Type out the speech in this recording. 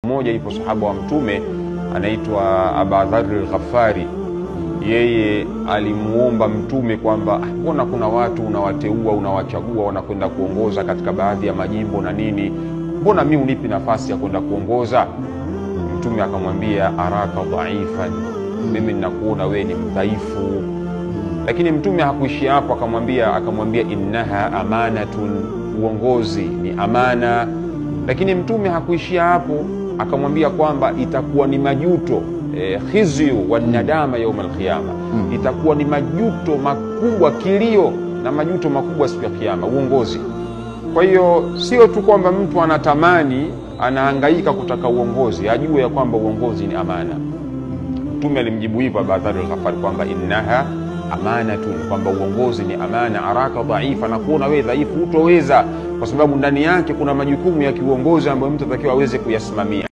Mmoja ipo sahaba wa Mtume anaitwa Aba Dharr al-Ghaffari. Yeye alimuomba Mtume kwamba mbona kuna watu unawateua, unawachagua, wanakwenda kuongoza katika baadhi ya majimbo na nini, mbona mimi unipi nafasi ya kwenda kuongoza? Mtume akamwambia, araka dhaifan, mimi ninakuona wewe ni mdhaifu. Lakini Mtume hakuishia hapo, akamwambia innaha amanatun, uongozi ni amana. Lakini Mtume hakuishia hapo, akamwambia kwamba itakuwa ni majuto, khizyu wa nadama yaum alqiyama, itakuwa ni majuto makubwa, kilio na majuto makubwa siku ya kiyama, uongozi. Kwa hiyo sio tu kwamba mtu anatamani, anahangaika kutaka uongozi, ajue ya kwamba uongozi ni amana. Mtume alimjibu hivyo Aba Dharr al-Ghaffari kwamba innaha amanatun, kwamba uongozi ni amana. Araka dhaifa, na kuona wewe dhaifu hutoweza, kwa sababu ndani yake kuna majukumu ya kiuongozi ambayo mtu atakiwa aweze kuyasimamia.